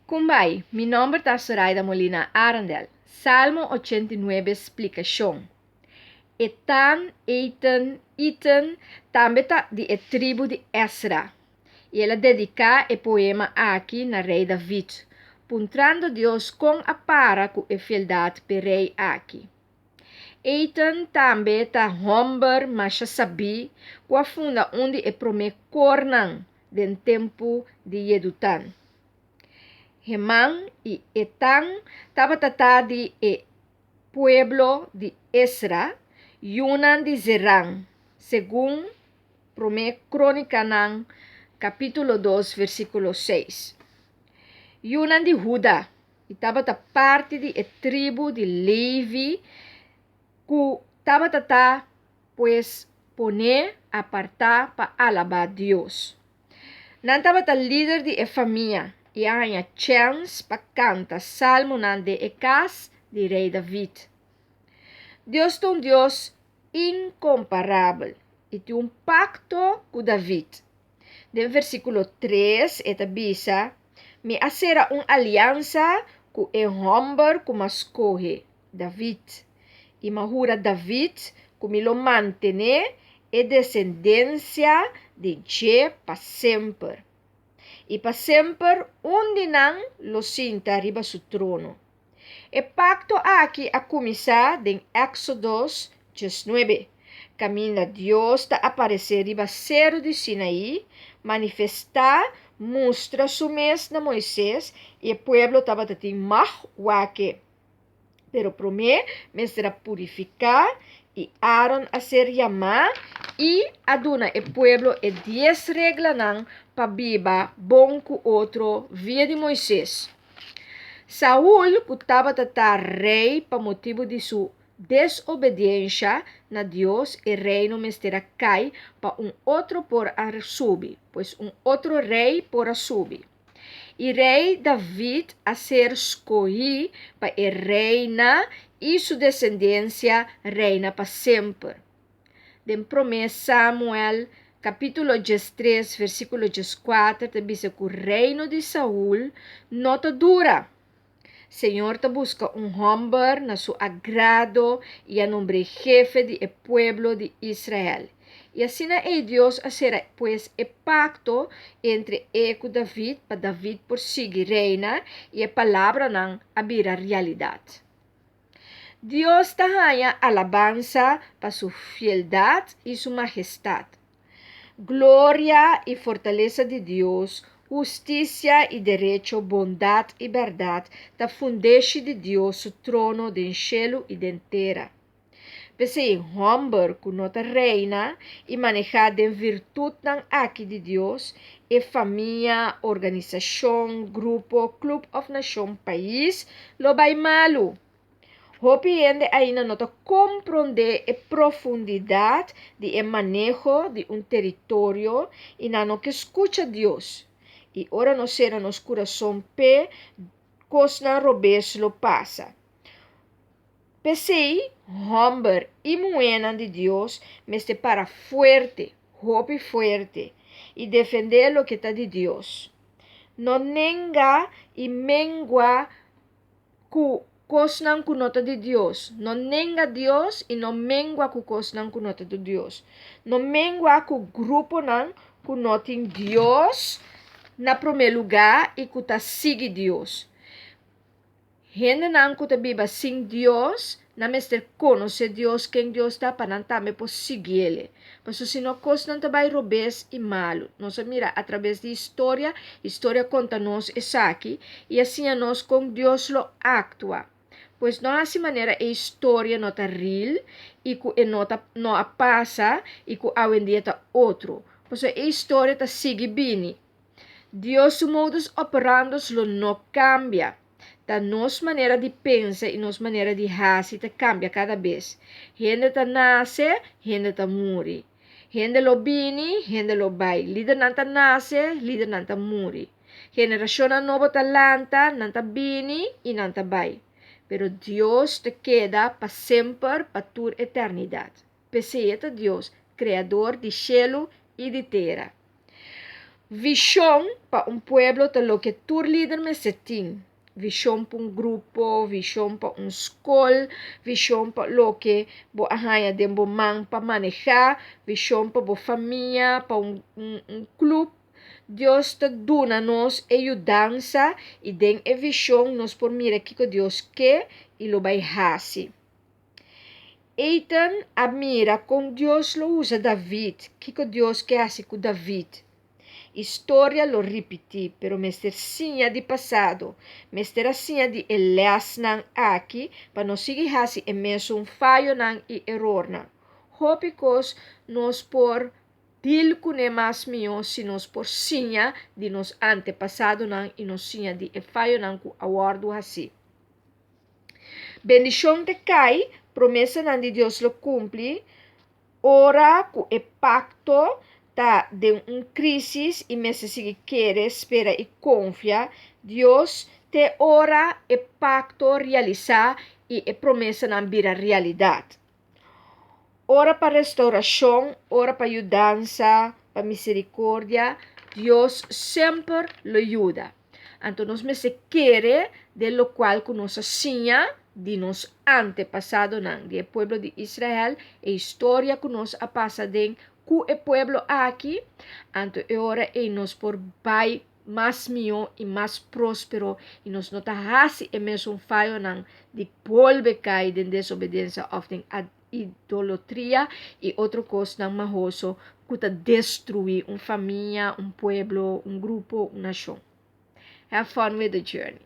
Kumbai, mi nomber ta Soraida Molina Arendel. Salmo 89 splikashon. Etan, Eitan, Iten tambe ta di e tribu di Esra. I el a dediká e poema aki na Rei David, puntrando Dios kon a para ku e fieldat p'e rei aki. Eitan tambe ta hòmber masha sabí ku a funda un di e promé kornan den tempu di Yedutan. Heman i Etan tabata ta di e pueblo di Esra, yunan di Zeran, segun Promé Krónikanan kapítulo 2 versíkulo 6. Yunan di Huda, i tabata parti di e tribu di Levi ku tabata ta, pues, poné apartá pa alabá Dios. Nan tabata lider di e famia i a haña chèns pa kanta salmonan den e kas di Rei David. Dios ta un Dios inkomparabel i tin un pakto ku David. Den versíkulo 3 e ta bisa, Mi a sera un aliansa ku e hòmber ku m'a skohe, David, i m'a hura David ku mi lo mantené e desendensia di dje pa semper. I pa semper un di nan lo sinta riba su trono. E pakto aki a kuminsá den Éksodos 19, kaminda Dios ta aparesé riba Seru di Sinaí, manifestá, mustra su mes na Moisés i e pueblo tabata tin mag wak e. Pero promé mester a purifiká i Aaron a ser yamá i a duna e pueblo e dies reglanan pa biba bon ku otro via di Moisés. Saul, ku tabata ta rei pa motibu di su desobediensha na Dios, e reino mester a kai pa un otro por a subi, pues un otro rei por a subi. I rei David a ser skohí pa e reina i su desendensia reina pa semper. Den Promé Samuel kapítulo 13 versíkulo 14 ta bisa ku reino di Saul no ta dura. Señor ta buska un hòmber na su agrado i a nombr'é hefe di e pueblo di Israel. I asina ei Dios a sera pues e pakto entre e ku David pa David por sigui reina i e palabranan a bira realidat. Dios ta haña alabansa pa su fieldat i su mahestat. Gloria i fortalesa di Dios, hustisia i derecho, bondat i bèrdat ta fundeshi di Dios su trono den shelu i den tera. P'esei, hòmber ku no ta reina i manehá den virtutnan aki di Dios, e famia, organisashon, grupo, klup òf nashon, pais, lo bai malu. Hopi hende ainda no ta komprondé e profundidat di e maneho di un teritorio i nan no ke skucha Dios. I ora nos sera nos kurason p'e, kosnan robes lo pasa. P'esei, hòmber i muhénan di Dios mester para fuerte, hopi fuerte, i defendé loke ta di Dios. No nenga i mengua ku kosnan ku no ta di Dios. No nenga Dios i no mengua ku kosnan ku no ta di Dios. No mengua ku gruponan ku no tin Dios na promé lugá i ku ta sigui Dios. Hendenan ku ta biba sin Dios, nan mester konosé Dios, ken Dios ta, pa nan tambe por siguiele. Pasobra si no kosnan ta bai robes i malu. Nos a mira atrabes di historia, historia konta nos esaki i a siña nos kon Dios lo aktua. Pues no hasi manera e historia no ta real i ku e no ta no a pasa i ku awendia ta otro. Pasobra e historia ta sigui bini. Dios su modus operandos lo no kambia. Ta nos manera di pensa i nos manera di hasi ta kambia kada bes. Hende ta nase, hende ta muri. Hende lo bini, hende lo bai. Lidernan ta nase, lidernan ta muri. Generashonnan nobo ta lanta, nan ta bini i nan ta bai. Pero Dios ta keda pa semper, pa tur eternidat. P'esei e ta Dios, Kreador di shelu i di tera. Vishon pa un pueblo ta loke tur lider mester tin. Vishon pa un grupo, vishon pa un skol, vishon pa loke bo a haña den bo man pa manehá, vishon pa bo famia, pa un un klup. Dios ta duna nos e yudansa i den e vishon nos por mira kiko Dios ke i lo bai hasi. Eitan a mira kon Dios lo usa David, kiko Dios ke hasi ku David. Historia lo ripití, pero mester siña di pasado. Mester a siña di e lèsnan aki pa no sigui hasi e mesun fayonan i erornan. Hopi kos nos por deal kuné mas mihó si nos por siña di nos antepasadonan i nos siña di e fayonan ku a wòrdu hasí. Bendishon ta kai, promesanan di Dios lo kumpli ora ku e pakto ta den un krísis i mester sigui kere, spera i konfia Dios te ora e pakto realisá i e promesanan bira realidat. Ora pa restaurashon, ora pa yudansa, pa miserikordia, Dios semper lo yuda. Anto nos mester kere den lokual ku nos a siña di nos antepasadonan, di e pueblo di Israel, e historia ku nos a pasa den ku e pueblo aki, anto e ora ei nos por bai mas mihó i mas próspero i nos no ta hasi e mesun fayonan di bolbe kai den desobedensia òf den idolotria i otro kosnan mahoso ku ta destruí un famia, un pueblo, un grupo, un nashon. Have fun with the journey.